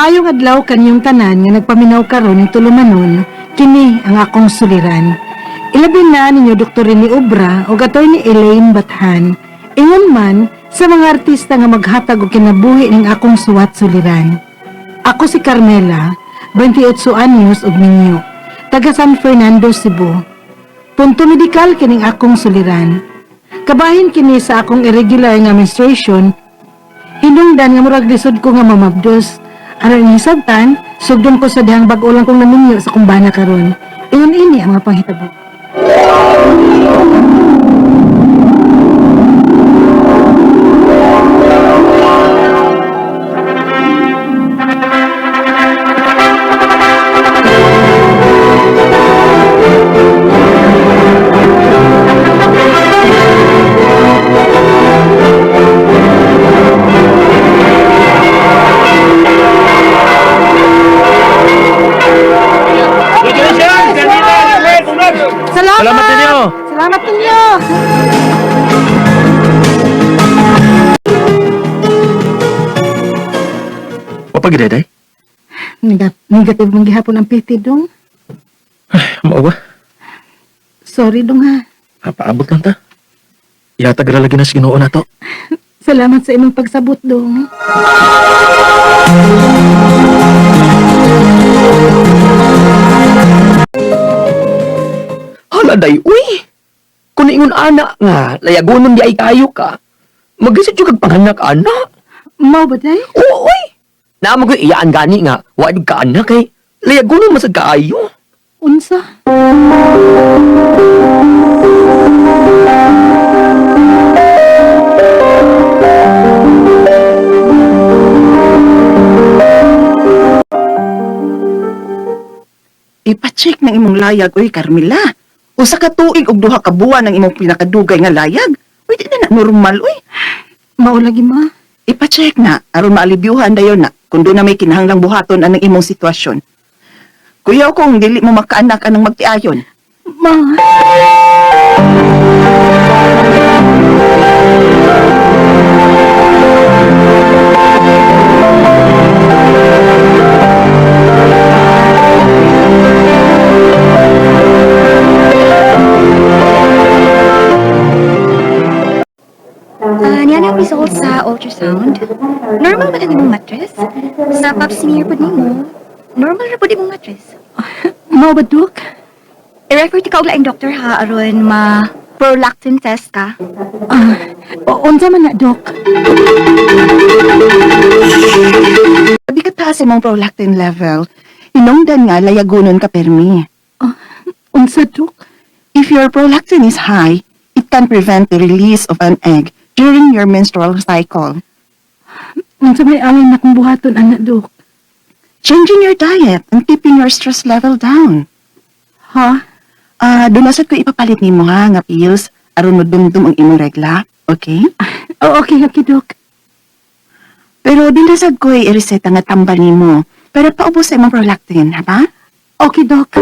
Maayong adlaw kanyong tanan nga nagpaminaw karon ning tulumanon, kini ang akong suliran. Ilabi na ninyo Dr. Rene Obra o Attorney Elaine Bathan. Ingon man sa mga artista nga maghatag og kinabuhi ning akong suwat suliran. Ako si Carmela, 28 anyos ug minyo, taga San Fernando, Cebu. Punto medikal kining akong suliran. Kabahin kini sa akong irregular nga menstruation, hinungdan nga murag lisod ko nga mamabdos. Aron ini sabtan, sugdon ko sa dihang bag-o lang kong naminyo sa kumbana karon. Ingon ini ang mga panghitabo. Salamat! Salamat ninyo! Salamat ninyo! Mapagiday, Negative mong gihapon ang PT dong. Mao ba? Sorry dong ha. Paabot lang ta. Ihatag ra lagi na sa Ginoo nato. Salamat sa imong pagsabot dong. Hala day, uy! Kung ingon ana nga, layagonon di ay kayo ka. Magisad yung kag panganak, ana. Mao ba day? Oo, uy! Naamo ko iyaan gani nga, wa jud ka anak kay layagonon masad kaayo. Unsa? Ipa-check ng imong layag, uy, Carmela. Usa ka tuig og duha ka buwan ang imong pinakadugay nga layag. Uy, di na na normal, uy. Mao lagi ma. Ipa-check na aron maalibyuhan dayon na kung doon na may kinahanglang buhaton anang imong sitwasyon. Kuyaw kung dili mo makaanak anang magtiayon. Ma. Niya na ang result sa ultrasound. Normal man ang imong mattress. Sa pap smear pud nimo, normal ra pud imong mattress. Mao ba dok? I-refer ti ka og laing doktor ha aron ma prolactin test ka. Ah, unsa man na dok? Sabi ka taas imong prolactin level. Hinungdan nga layagonon ka permi. Unsa dok? If your prolactin is high, it can prevent the release of an egg during your menstrual cycle. Unsa may angay na kong buhaton ana dok? Changing your diet and keeping your stress level down. Ha? Ah, dunasad ko ipapalit nimo ha nga pills aron modumdum ang imong regla, okay? Oh, okay, okay dok. Pero dinasad ko ireseta nga tambal nimo para paubos sa imong prolactin, ha ba? Okay dok.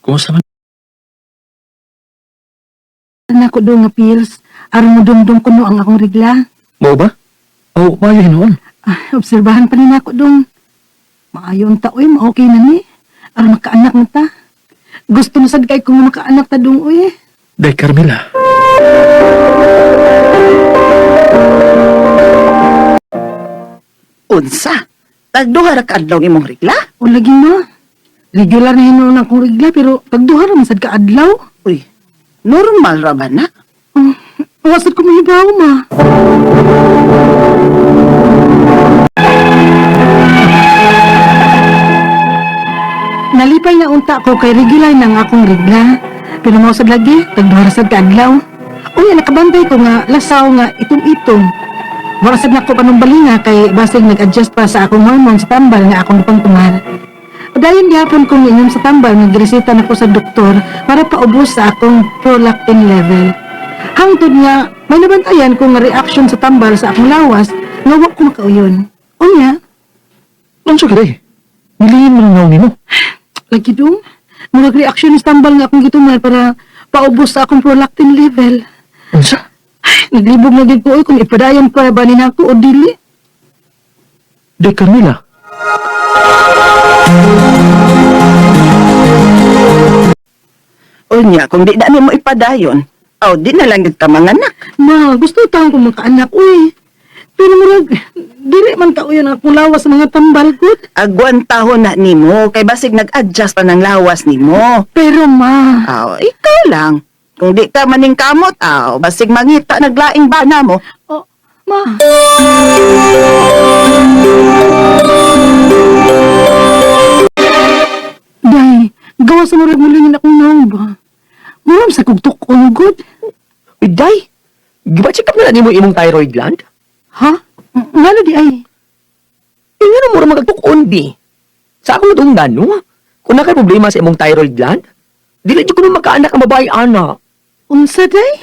Kumusta man? Nako dong nga pills aron modumdum kuno ang akong regla. Mao ba? Oh, maayo hinuon. Ah, obserbahan pa ni nako dong. Maayo ang taoy, ma-okay na ni. Aron makaanak na ta. Gusto mo sad kay kung makaanak ta dong uy. Day Carmela. Unsa? Tagduha ra ka adlaw ang imong regla? O lagi ma. Regular na hinuon akong regla pero tagduha ra man sad ka adlaw. Uy, normal ra ba na? Oh, wa sad ko mahibaw ma. Nalipay na unta ko kay regular na ang akong regla. Pero mao sad lagi, tagduha ra sad ka adlaw. Uy, nakabantay ko nga lasaw nga itom-itom. Wala sad nako panumbalinga kay basig nag-adjust pa sa akong hormone sa tambal nga akong pangtungal. Padayon gihapon kong inom sa tambal nga gireseta nako sa doktor para paubos sa akong prolactin level. Hangtod nga may nabantayan ko nga reaction sa tambal sa akong lawas nga wa ko makauyon. Unya, Unsa ka day? Niliin man ang naong nimo. lagi dong, murag reaction ni tambal nga akong gitumal para Nagpaubos sa akong prolactin level. Unsa? Naglibog na gid ko oy kung ipadayon pa ba ni nako o dili. Day, Carmela. Unya, kung di na nimo ipadayon, aw, di na lang gid ka manganak. Ma, gusto taong ko makaanak uy. Pero murag dili man kauyon ang akong lawas sa mga tambal gud. Agwantahon na nimo, kay basig nag-adjust pa ng lawas nimo. Pero ma, Aw, ikaw lang. Kung di ka maning kamot, aw, basig mangita naglaing bana mo. Oh, ma. Day, gawa sa murag mulingin akong naong ba? Murag sa kong tukon gud. Uy, day, giba-check up na na nimo imong thyroid gland? Ha? Ngano di ay? Eh, nga mura magagtukon, di. Sa akong natungdan, no? Kung na kay problema sa imong thyroid gland, dili jud kuno makaanak ang babae, ana. Unsa day?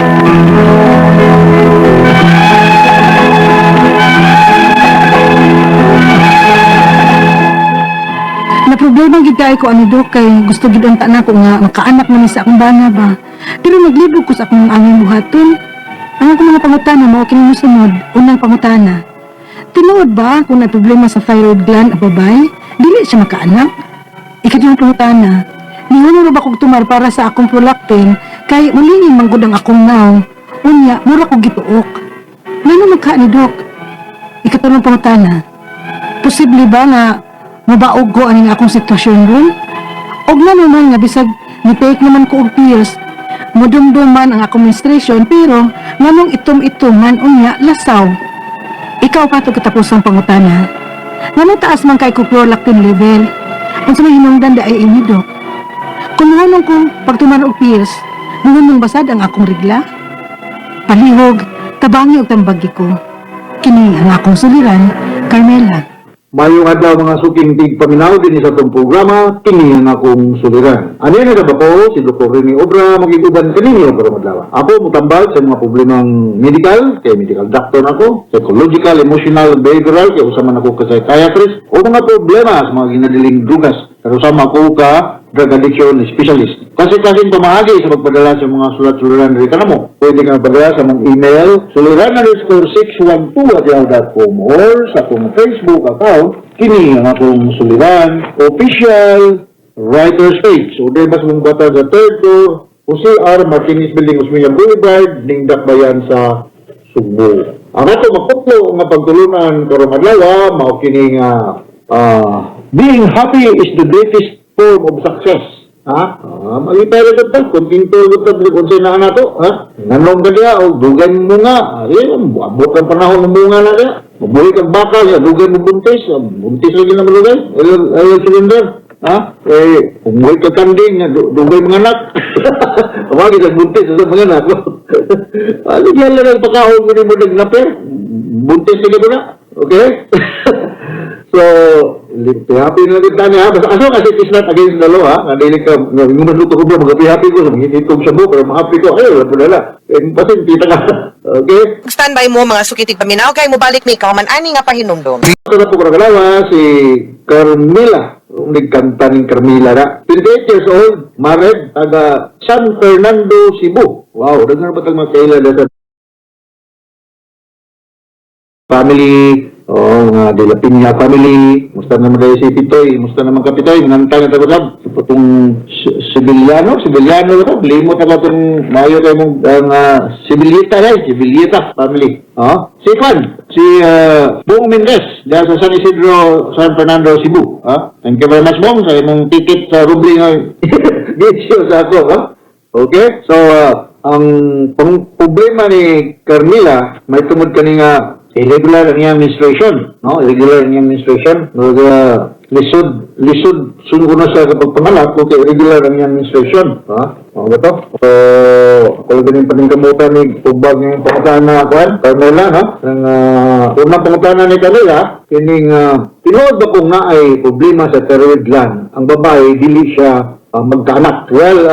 Na problema gid kay ko ani dok kay gusto gid unta nako nga makaanak man ni sa akong bana ba. Pero naglibog ko sa akong angin buhaton. Ang akong mga pangutana mao kini mosunod. Unang pangutana. Tinuod ba kung na problema sa thyroid gland ang babae, dili siya makaanak? Ikaduhang pangutana. Nihunong ba kog tumar para sa akong prolactin kay mulingin man gud ang akong naw. Unya, mura kog gituok. Ngano magka ni dok? Ikatulong pangutana. Posible ba nga mabaog ko aning akong sitwasyon ron? Og nga naman nga bisag ni-take naman ko og pills, mudumdum man ang akong menstruation pero nganong itom-itom man unya lasaw. Ikaw pa to katapos ang pangutana. Nganong taas man kay ko prolactin level? Unsa may hinungdan da ay inyo dok? Kung muhunong ko pagtuman og pills, muhunong basad ang akong regla? Palihog, tabangi og tambagi ko. Kini ang akong suliran, Carmela. Mayong adlaw mga suking tigpaminaw din sa itong programa, kini ang akong suliran. Ano na ba ko, si Dr. Rene Obra, magiguban kaninyo karong adlaw. Ako mutambal sa mga problemang medical, kay medical doctor na ako, psychological, emotional, behavioral, kay usa man ako ka psychiatrist, o mga problema sa mga ginadiling drugas. Pero sama ko ka drug addiction specialist. Kasi kasing pamaagi sa pagpadala sa mga sulat-suliran diri kanamo. Pwede ka magpadala sa mong email suliran_612@yahoo.com or sa akong Facebook account kini ang akong suliran official writer's page. So, dahil mas mong bata sa third floor, Jose R. Martinez Building, Osmeña Boulevard, Ningdak Bayan sa Sugbo. Ang ato maputlo nga pagtulunan karong adlaw mao kini nga being happy is the greatest form of success. Ha? Malipay ra gud ta, kontento gud ta kung unsay naa nato, ha? Nanom ka diha og dugay mo nga, eh, abot ang panahon ng bunga na diha. Mabuhi kag baka, ya, dugay mo buntis, buntis lagi na malugay. Ayaw surrender. Ha? Eh, kung buhi ka kanding, dugay mga anak. Tawagin kag buntis sa mga anak. Ano diyan lang ang pagkaon mo ni mo nagnaper? Buntis lagi ko na. Okay? So, happy na lang kita niya. Basta aso kasi it is not against the law, ha? Nga dili ka, nga ngumaluto ko ba, mag-happy ko, mag-hitog sa mo, pero ma-happy ko, ay, wala po nala. Eh, basin, kita ka. Okay? Standby mo mga sukitig paminaw kay mobalik mi kauman ani nga pahinumdom. Ito na po karagalawa, si Carmela. Ang nagkanta ng Carmela na. 28 years old, married, taga San Fernando, Cebu. Wow, daghan ba tag mga kaila na sa family, oh, nga De La Piña family, musta naman kayo si Pitoy, musta naman ka Pitoy, nanganta na tayo itong Sibiliano, Sibiliano ito, limot na ba itong mayo kayo mong ang Sibilita guys, Sibilita family. Oh, si Juan, si Bong Mendez, dahil sa San Isidro, San Fernando, Cebu. Ah, thank you very much, Bong, sa imong ticket sa Ruble nga gisyo sa ako. Ha? Okay? So, ang problema ni Carmila, may tungod kani nga irregular ang iyang menstruation, no? Irregular ang iyang menstruation. Mga lisod, lisod, sunod na siya kapag pangalak, okay, irregular ang iyang menstruation. Ha? Ano ba to? So, ako lang ganin paningkamutan ni Ubag ng pangutana, kuan, Carmela, no? Ang unang pangutana ni Carmela, kining tinuod ba kung nga ay problema sa thyroid gland, ang babae, dili siya magkaanak. Well,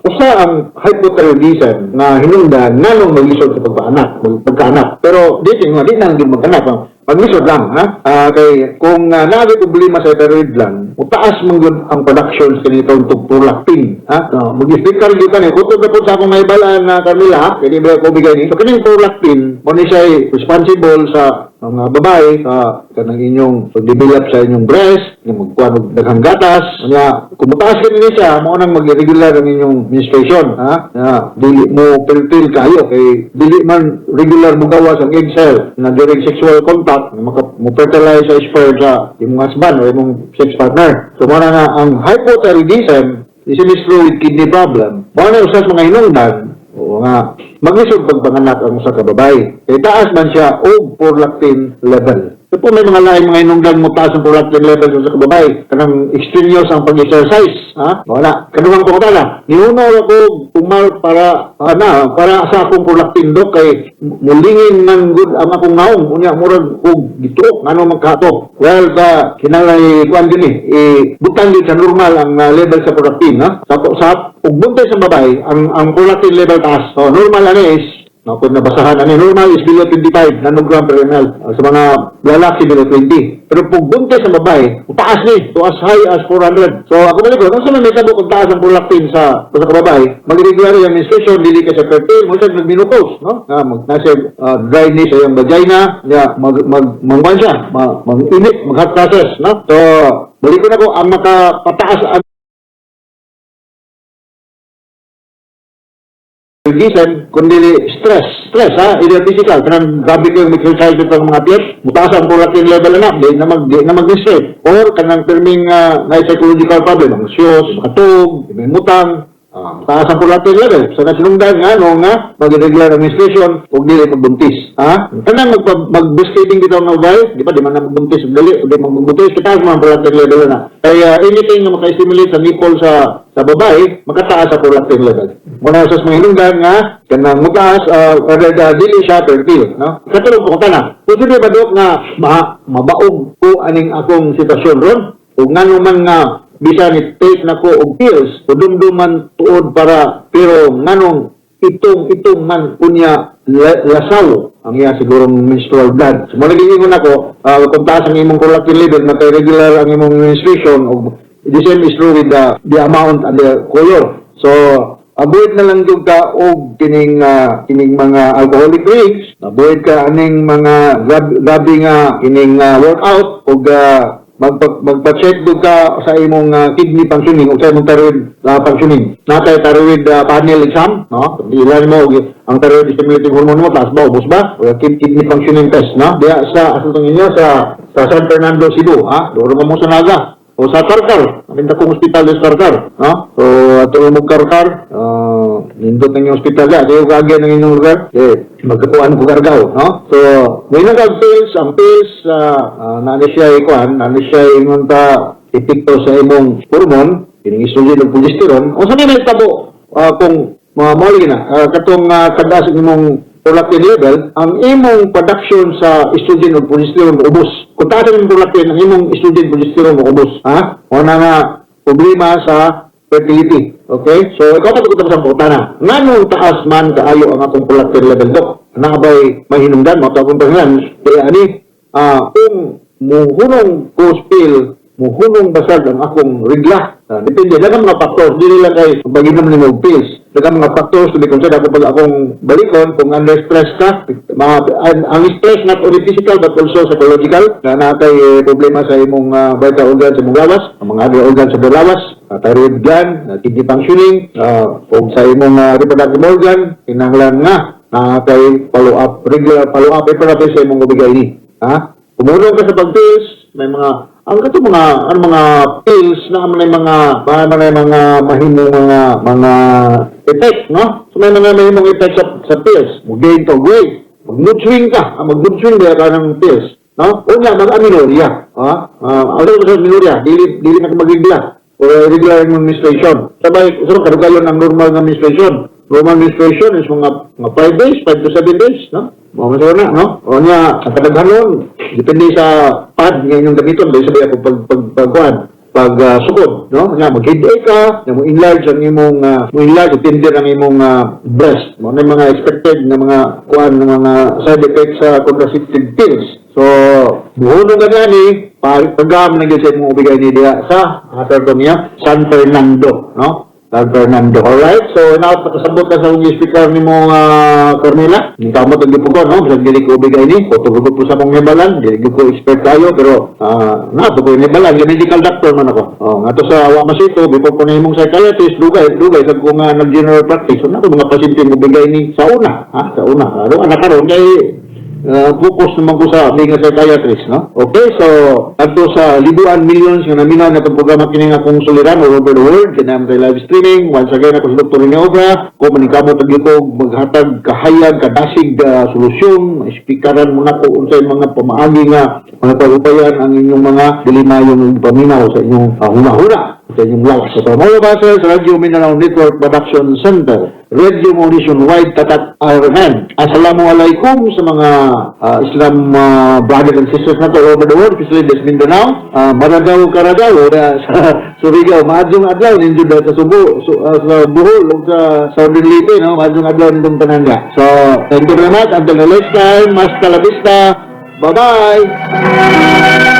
usa ang hypothyroidism na hinungdan nganong maglisod sa pagpaanak, pagkaanak. Pero di nga di nang magkaanak. Paglisod lang, ha? Kay kung naa problema sa thyroid gland, mutaas man gud ang production sa kanitong prolactin, ha? No, mag-speak ka rin dito ni. Kutob na po sa akong mahibalaan na Carmela, ha? Kaya di ba ko bigay ni? So, kining prolactin, mo ni siya responsible sa mga babae sa kanang inyong pag-develop sa inyong breast, nga magkuha og daghang gatas. Nya, kung mutaas kini siya, mao nang mag-regular ang inyong menstruation, ha? Na dili mo fertile kayo kay dili man regular mo gawas ang egg cell na during sexual contact nga maka mo fertilize sa sperm sa imong husband o imong sex partner. So mao na nga ang hypothyroidism is true with kidney problem. Mao na usas mga hinungdan. Oo nga. Maglisod pagpanganak ang usa ka babae. Kay taas man siya og prolactin level. So po may mga laing mga hinungdan mo taas ang prolactin level sa usa ka babae. Kanang extraneous ang pag-exercise. Ha? Wala. Kaduhang pangutana. Nihunaw ako umal para ana para sa akong prolactin, dok, kay mulingin man gud ang akong naong, unya murag og gituok, ngano man kato? Well, ba kinahanglan kuan din eh, butang din sa normal ang level sa prolactin, ha? Sa ug buntis ang babae, ang prolactin level taas. So normal ani is no, kung nabasahan, ano, normal is below 25 nanogram per ml. Sa mga lalaki, below 20. Pero pag buntis ang babae, taas ni, to as high as 400. So ako balik ko, nung sa may tabo kung taas ang prolactin sa kababae, mag-regular yung menstruation, dili ka sa fertile, mo siya nag-menopause, no? Na, mag, nasa dryness sa iyang vagina, ya, mag, mag, mangwan siya, mag-init, mag-hot flashes, no? So, balik ko na ko, ang makapataas ang Gisan, kundi stress. Stress, ha? Either physical. Kanang grabe ko yung exercise itong mga piyet. Mutaas ang prolactin level na, di na mag-stress. Or kanang perming na psychological problem. Anxious, makatug, may mutang. Mataas ang prolactin level. So, nasinungdan nga, no, nga, mag-regular menstruation, ug dili magbuntis. Ha? Kanang mag-breastfeeding dito ang babae, di ba, di man na magbuntis, dali, di magbuntis, kitaas mo ang prolactin level na. Kaya anything nga maka-stimulate sa nipple sa babae, makataas sa prolactin level. Muna sa mga hinungdan nga, kanang mutaas, or dili siya fertile, no? Katulog ko na. Posible ba, dok, nga mabaog ko aning akong sitwasyon ron? Ug ngano man nga bisan ni take na ko og pills, o dumdum man tuod para, pero nganong itong itong man unya lasaw ang iya sigurong menstrual blood. So, mo naging ako, kung taas ang imong prolactin level, magka-regular ang imong menstruation, og the same is true with the amount and the color. So, avoid na lang jud ka og kining mga alcoholic drinks, avoid ka aning mga grabe nga kining workout og magpa-check jud ka sa imong kidney functioning o sa imong thyroid functioning. Natay thyroid panel exam, no? Ilan mo og ang thyroid stimulating hormone mo taas ba, ubos ba? O kidney functioning test, no? Diya sa asa tong inyo sa San Fernando, Cebu, ha? Doon mo sa Naga o sa Carcar, amin kong ospital sa Carcar, no? So, ato mo Carcar, nindot ng inyong ospital ya, kayo kagyan ng inyong lugar, eh, magkakuan ko Kargao, no? So, may nagag pills, ang pills, na siya ikuan, na siya ingon ta, epekto sa imong hormone, kining estrogen ug progesterone, o sa may tabo, kung mga mali na, katong kadaas ang imong prolactin level, ang imong production sa estrogen ug progesterone ubos. Kung taas ang imong prolactin, ang imong estrogen progesterone ubos. Ha? O na nga problema sa fertility. Okay? So, ikaw pa sa pangutana. Nganong taas man kaayo ang akong prolactin level, dok? Naa bay mahinungdan, mo akong pangilan. Kaya ani, kung muhunong ko spill, muhunong basag ang akong regla. Depende, daghang mga factors, dili lang kay pag-inom nimo og pills. Daghang mga factors to be considered. Ako pag akong balikon, kung under stress ka, mga, ang stress not only physical but also psychological, na natay problema sa imong vital organ sa imong lawas, ang mga other organs sa lawas, thyroid gland, kidney functioning, o sa imong reproductive organ, kinahanglan nga na kay follow up, regular follow up, reproductive sa imong ubigay ni. Ha? Kumulong ka sa pag-pills, may mga ang kato mga ano mga pills na may mga mahimong mga effect, no? So may mga mahimong effect sa pills. Mo gain to weight, mag mood swing ka, mag mood swing diya ka ng pills, no? Unya mag amenorrhea, ha? Ano sa amenorrhea? Dili dili na ka magigla o regular menstruation. Sabay so kadugayon ang normal nga menstruation. Normal menstruation is mga 5 days, 5 to 7 days, no? Mga na, no? O niya, ang kadaghanon, depende sa pad nga inyong gamiton, dahil sabi ako pag sukod, no? Nga mag-headache ka, nga mo enlarge ang imong mo enlarge tender ang imong breast. Mo na yung mga expected na mga kuan ng mga side effects sa contraceptive pills. So, muhunong ka gani, pagam na gyud sa imong OB-GYN ni diha sa asa to niya, San Fernando, no? San Fernando. Alright, so now nakasabot ka sa akong speaker ni mo, Carmela. Kamot ang gipo ko, no? Bisag dili ko OB-GYN ni, ko tugod po sa akong hibalan, dili gyud ko expert kayo, pero na ko hibalan, medical doctor man ako. Oh, ngadto sa wa masito, before ko na imong psychiatrist, dugay, dugay sa ko nga nag-general practice. So, na mga pasyente mo OB-GYN ni sa una, ha? Sa una. Aron anak karon kay focus naman ko sa being a psychiatrist, no? Okay, so, adto sa libuan millions nga naminaw na itong programa kini nga akong suliran all over the world, kini ang live streaming. Once again, ako si Dr. Rene Obra, ko maningkamot ang ko maghatag kahayag, kadasig solusyon, spikaran mo na ko unsay mga pamaagi nga mga pagupayan ang inyong mga dili maayong paminaw sa inyong hunahuna sa inyong lawas. So, mga basa sa Radyo Mindanao Network Production Center, Radio Mo Nationwide, Tatak RN. Assalamualaikum sa mga Islam brothers and sisters nato all over the world, especially des Mindanao. Maragaw Karagaw, sa Surigao, maadjong adlaw ninyo sa Subo, sa Bohol, ug sa Southern Leyte, no? Maadjong adlaw ninyong tanan. So, thank you very much. Until the next time, hasta la vista. Bye-bye!